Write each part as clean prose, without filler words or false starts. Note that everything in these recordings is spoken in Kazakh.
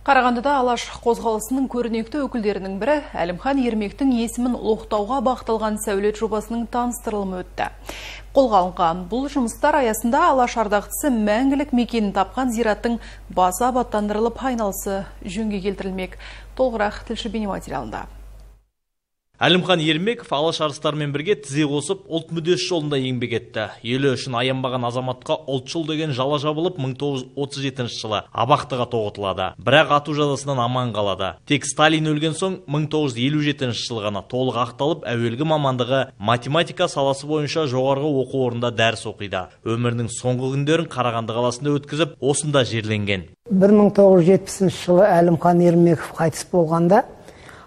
Қарағандыда Алаш қозғалысының көрнекті өкілдерінің бірі Әлімхан Ермектің есімін ұлықтауға бағытталған сәулет жобасының таныстырылымы өтті. Қолға алынған бұл жұмыстар аясында Алаш ардақтысы мәңгілік мекенін тапқан зираттың басы абаттандырылып, айналысы жөнге келтірілмек. Толығырақ тілші бейнематериалында. Әлімхан Ермеков Алаш арыстарымен бірге тізе қосып, ұлт мүддесі жолында еңбек етті. Елі үшін аянбаған азаматқа ұлтшыл деген жала жабылып, 1937 жылы абақтыға тоғытылады. Бірақ ату жазасынан аман қалады. Тек Сталин өлген соң 1957 жылы ғана толық ақталып, әуелгі мамандығы математика саласы бойынша жоғарғы оқу орнында дәріс оқиды. Өмірінің соңғы күндерін Қарағанды қаласында өткізіп, осында жерленген. 1970 жылы Әлімхан Ермеков қайтыс болғанда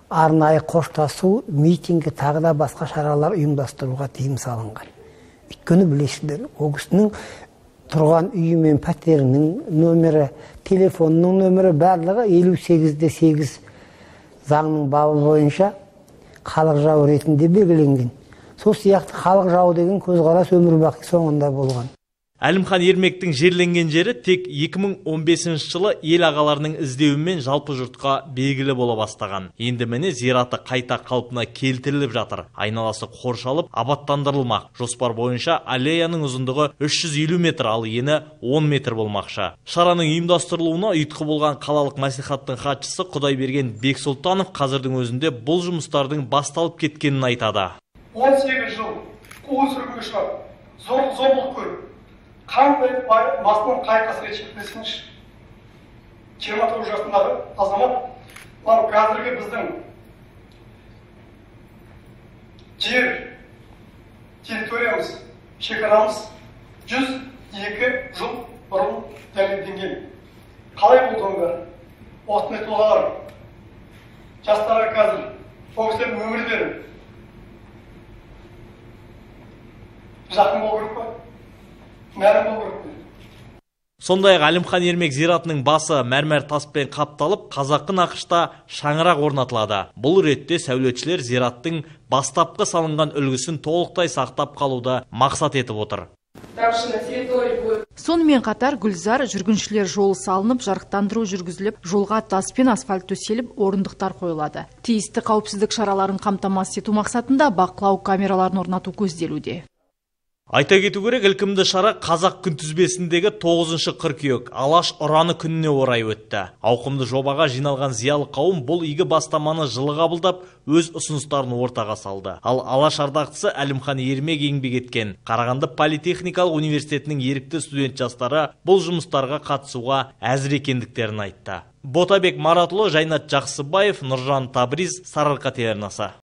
арнайы қоштасу, митингі, тағы да басқа шаралар ұйымдастыруға тыйым салынған. Өйткені білесіздер, ол кісінің тұрған үйі мен пәтерінің нөмірі, телефонының нөмірі барлығы 58-8 заңның бабы бойынша халық жауы ретінде белгіленген. Сол сияқты халық жауы деген көзқарас өмір бақи соңында болған. Әлімхан Ермектің жерленген жері тек 2015 жылы ел ағаларының іздеуімен жалпы жұртқа белгілі бола бастаған. Енді міне зираты қайта қалпына келтіріліп жатыр. Айналасы қоршалып, абаттандырылмақ. Жоспар бойынша аллеяның ұзындығы 350 метр, ал ені 10 метр болмақшы. Шараның ұйымдастырылуына ұйытқы болған қалалық мәслихаттың хатшысы Құдайберген Бексұлтанов қазірдің өзінде бұл жұмыстардың басталып кеткенін айтады. 18 жыл қуғын сүргінге ұшырап, зорлық көріп, қандай басынан қай қасірет шекпесінші, 29 жасындағы азамат, мынау қазіргі біздің жер территориямыз, шекарамыз 102 жыл бұрын дәлелденген. Қалай болды оның бәрі? Осындай тұлғалар жастарға қазір ол кісілердің өмірлері жақын болу керек па? Мәлім болу керек. Сондай-ақ Әлімхан Ермек зиратының басы мәрмәр таспен қапталып, қазақы нақышта шаңырақ орнатылады. Бұл ретте сәулетшілер зираттың бастапқы салынған үлгісін толықтай сақтап қалуды мақсат етіп отыр. Сонымен қатар гүлзар, жүргіншілер жолы салынып, жарықтандыру жүргізіліп, жолға тас пен асфальт төселіп, орындықтар қойылады. Тиісті қауіпсіздік шараларын қамтамасыз ету мақсатында бақылау камераларын орнату көзделуде. Айта кету керек, ілкімді шара қазақ күнтізбесіндегі 9 қыркүйек Алаш ұраны күніне орай өтті. Ауқымды жобаға жиналған зиялы қауым бұл игі бастаманы жылы қабылдап, өз ұсыныстарын ортаға салды. Ал Алаш ардақтысы Әлімхан Ермек еңбек еткен Қарағанды политехникалық университетінің ерікті студент жастары бұл жұмыстарға қатысуға әзір екендіктерін айтты. Ботабек Маратұлы, Жайнат Жақсыбаев, Нұржан Табриз, Сарыарқа телеарнасы.